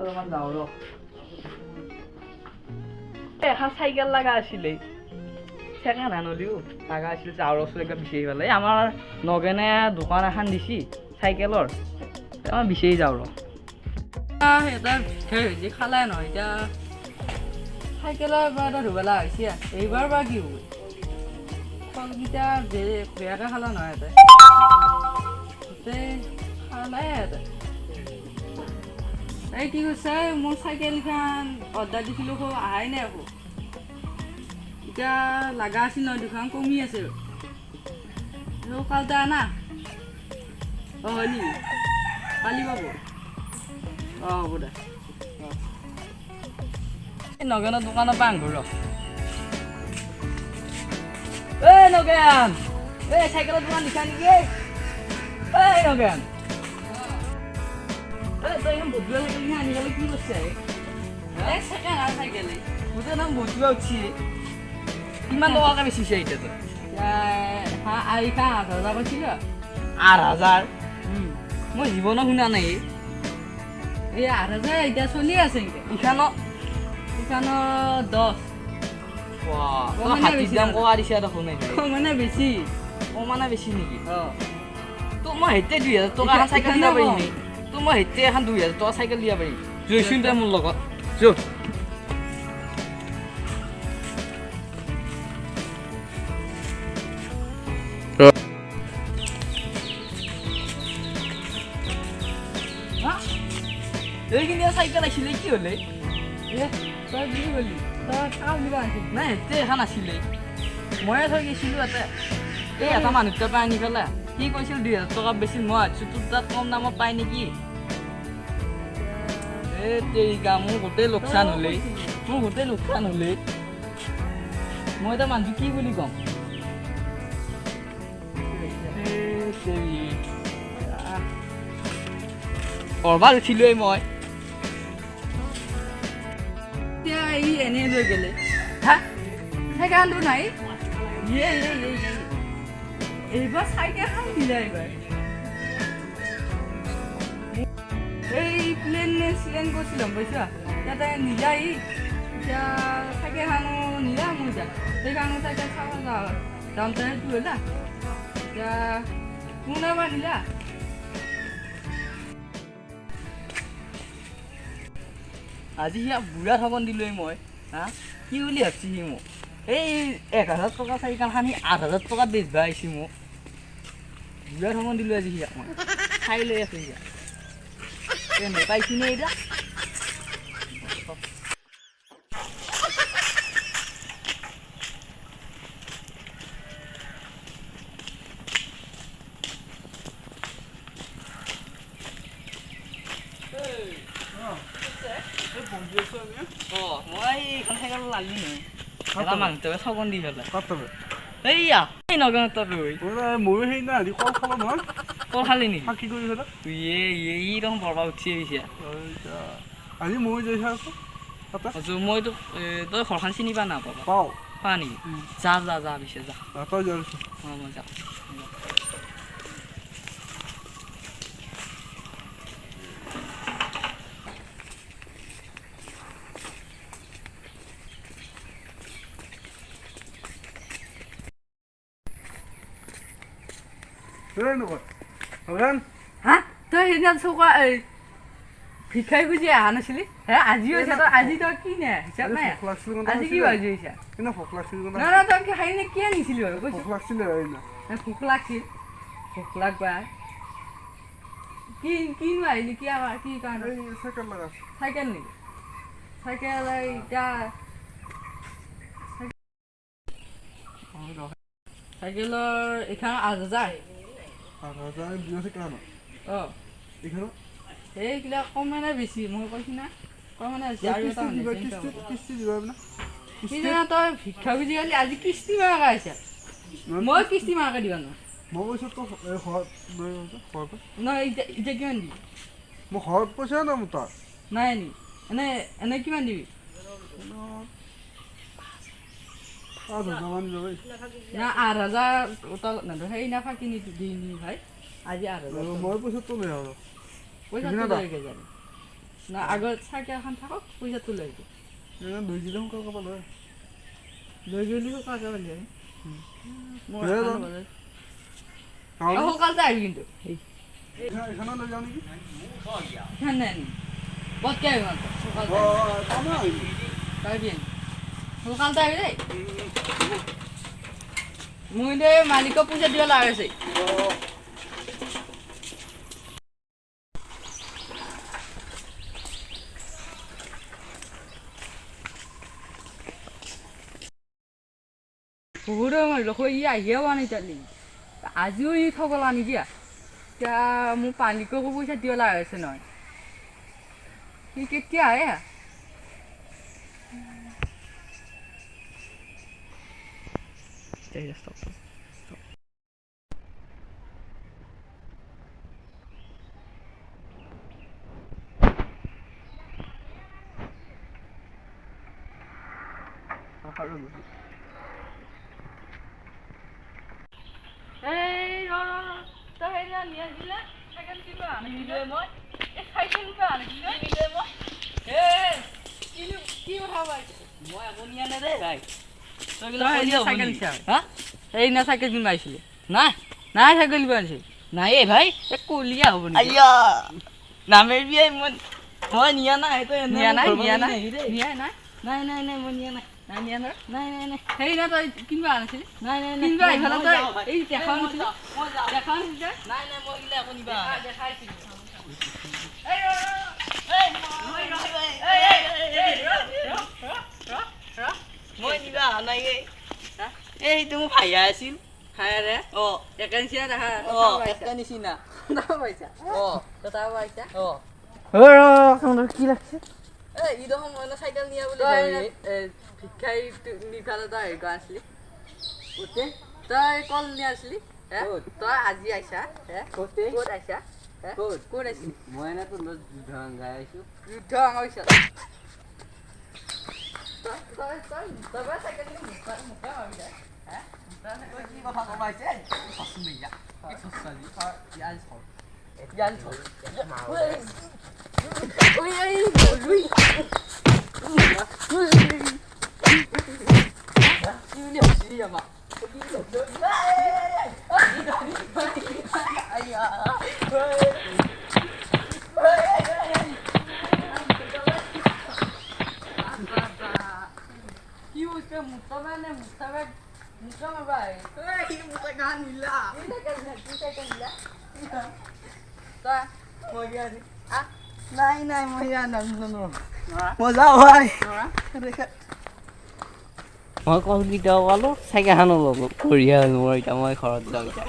অলপমান যাওঁ ৰ। এখন চাইকেল লগা আছিলে, ছেকেণ্ড হেণ্ড হ'লেও লগা আছিল। যাওঁ ৰচোন একবাৰ বিচাৰি পেলাই। আমাৰ নগেনে দোকান এখন দিছি চাইকেলৰ, আমাৰ বিচাৰি যাওঁ ৰ। এটা খালাই নহয়, এতিয়া চাইকেলৰ পৰা এটা ধুবেলা হৈছে। এইবাৰ বা কি হ'ব, ফলকেইটা বেয়াকৈ খালা নহয়, এটা গোটেই খালাই। এটা এই কি কৈছে, মোৰ চাইকেলখন অৰ্ডাৰ দিছিলোঁ, অহাই নাই আকৌ। এতিয়া লগা আছিল নহয়, দুখন কমি আছে। কালতে আনা। অঁ হয় নেকি? কালি পাব। অঁ হ'ব দে। অঁ, এই নগেনৰ দোকানৰ পৰা আনব ৰ। এই নগেন, এই চাইকেলৰ দোকান দিছা নেকি? এই নগেন, এই তই এখন বদুৱা চাইকেল আনি পেলাই কি কৰিছে? এই ছেকেণ্ড হেণ্ড চাইকেল। গোটেই নাম বদুৱা উঠছি। কিমান টকাকে বেচিছে এতিয়া তই? এইখন ৮,০০০ কৈছিল। ৮,০০০? মই জীৱনত শুনা নাই। এই ৮,০০০ এতিয়া চলি আছে। ইখানত? ইখানত ১০। হাতীৰ দাম কোৱা দিছে দেখোন। মানে বেছি। কমানে বেছি নেকি? অঁ। তোক মই সেইতে ২,০০০ টকা এখন চাইকেল দিব পাৰিম। তোক মই সেইতে এখন ২,০০০ টকা চাইকেল দিব পাৰিম। জৈচোন তই মোৰ লগত যো। এইখিনি চাইকেল আছিলে কি হ'লে? তই কি কৰিলি? তই কাম দিবা আছিল নাই? সেইতে এখন আছিলে, ময়ে থৈ গৈছিলোঁ ইয়াতে। এই এটা মানুহৰ পৰা আনি পেলাই সি কৈছিল ২,০০০ টকা বেছি। মই ভাবিছোঁ তোৰ তাত কম দামত পায় নেকি। এই তেৰিকা, মোৰ গোটেই লোকচান হ'লেই, মোৰ গোটেই লোকচান হ'লেই। মই এতিয়া মানুহটো কি বুলি ক'ম? কৰবাত উঠিলোৱেই মই। এতিয়া ই এনেই লৈ গ'লে। হা, চাইকেলটো নাই। এইবাৰ চাইকেলখন দিলে। এইবাৰ এই প্লেন নে চিলেন কৰিছিলোঁ পাইছা, ইয়াতে নিলা ই। এতিয়া চাইকেলখনো নিলা। মোৰ এতিয়া সেইকাৰণে চাইকেল চাব যাওঁ যাওঁতে সেইটো হ'লা। এতিয়া কোনে বা নিলা। আজি সিয়াক বুঢ়া ঠগন দিলোৱেই মই। হা, কি বুলি ভাবছি সি মোক? এই ১,০০০ টকা চাইকেলখন সি ৮,০০০ টকাত বেচবা আহিছে মোক। বুঢ়া ঠগন দিলোঁ আজি সিয়াক মই। খাই লৈ আছোঁ সিয়াক। এনে পাইছি নে এতিয়া? মই এইখন চাইকেল লালি নহয়, এটা মানুহটোৱে ঠগন দি পেলাই। এইয়া এই নগেনৰ তাত। ময়ো সেইদিনা হেৰি কল খালো নহয়। কল খালি নেকি? ফাঁকি কৰি পেলাই। ইয়ে ই দেখোন বৰপা উঠি আহিছে। আজি ময়ো যাই আছো। মই তোক, তই ঘৰখন চিনি পা নাপাবা? পাওঁ। পা নেকি? যা যা যা পিছে যা। তই যা। অঁ, মই যাওঁ। হা, তই সেইদিনা চৌকা এই ভিক্ষাৰী খুজি অহা নাছিলি? হে, আজি হৈছে তই, আজি তই কি নে হিচাপ নাই? আজি কি ভাজি হৈছে? নাই নাই, তই কি খাই নে কি আনিছিলি বাৰু? ভোক লাগছিল। ভোক লাগছিল, ভোক লাগবা কি কিনো আহিলি? কি কি কাৰণে? চাইকেল নেকি? চাইকেল এতিয়া চাইকেলৰ এইখন ৮,০০০। ৮,০০০? অঁ, এইবিলাক কমে নে বেছি? মই কৈছো না, কমে নে বেছি? আৰু এটা সিদিনা তই ভিক্ষা খুজি গ'লি, আজি কিস্তি মাৰাকে আহিছা। মই কিস্তি মাৰাকে দিবা নোৱাৰো। মই কৈছোঁ তোক ঘৰত। নহয়, এতিয়া এতিয়া কিমান দিবি? মই ঘৰত পইচা নাই মোৰ তাত। নাই নি? এনে এনে কিমান দিবি? ৫,০০০ মান দিব। না, ৮,০০০ তলত নধৰ। সেইদিনা ফাঁকি নি দি নি ভাই, আজি ৮,০০০। মই পইচাটো নাই আৰু পইচাটো লৈ গেজানি। না আগত চাইকেলখন থাকক, পইচাটো লৈ আহিবি। লৈ গ'লে সোনকালে পালো হয়। লৈ গ'লে সোনকালে পালি হয়। সোনকালে আহিবি কিন্তু। এইখনত লৈ যাওঁ নেকি? এইখন নাই নি? পটকে আহিবি সোনকালে। পাৰিবি সোনকালে আহিবি দেই। মোৰ কিন্তু এই মালিকক পইচা দিব লগা হৈছে। বহুত সময় ৰখো, ই আহিয়ে পোৱা নাই এতিয়ালৈ। আজিও ই ঠগলা নেকি? এতিয়া মোৰ মালিককো পইচা দিব লগা হৈছে নহয়। সি কেতিয়া আহে? এই ৰ ৰ ৰ, তই সেইদিনা নিয়া আছিলে চাইকেল কিবা আনিছিলে মই? এই চাইকেল কিবা আনিছিলে মই? এই কি কথা পাইছে? মই একো নিয়া নাই দেই ভাই। চাইকেল সেইদিনা চাইকেল কিনিব আহিছিলে? নাই নাই, চাইকেল কিনিব আনিছিল নাই এই ভাই। এই কলীয়া হ'ব নেকি? আইয়া নামেৰ বিয়াই, মই নিয়া নাই। নিয়া নাই? নিয়া নাই? নিয়া নাই? নাই নাই নাই, মই নিয়া নাই। নাই নিয়া নাই? নাই নাই নাই। সেইদিনা তই কিনিব আনিছিলি? নাই নাই নাই। কিনিব আহি পেলাই তই এই দেখা নাছিলি? দেখা নাছিলি তই? নাই নাই, মই গিলা একো নিবা দেখাইছিলি। মই নিবা অহা নাই। এই সেইটো মোৰ ভাইয়া আছিল। ভাইয়াৰে? অ, একে নিচিনা দেখা। অ, একে নিচিনা পাইছা? অ, পাইছা। অ, কি লাগছে? এই ই দেখোন মই চাইকেল নিয়া বুলি। ভিক্ষাৰী নিফালে তই হেৰি কৰা আছিলি, তই কল নিয়া আছিলি। তই আজি আহিছা? ক'ত আহিছা? ক'ত আহিছিলি? মই এনে তোৰ যুদ্ধ গাই আহিছো। যুদ্ধ ভাঙা? তই তই তই তই চাইকেল মুখা ভাবি যায়। কি কথা কমাইছে? এতিয়া কি বুলি ভাবছিলি আমাক? কি বস্তু মুখা নে মুখা মুখা মাৰবা? তই নাই নাই, মই মই যাওঁ ভাই। মই কলকেইটাও পালোঁ, চাইকেলখনো ল'লোঁ, বঢ়িয়া হ'ল মোৰ। এতিয়া মই ঘৰত যাওঁ এতিয়া।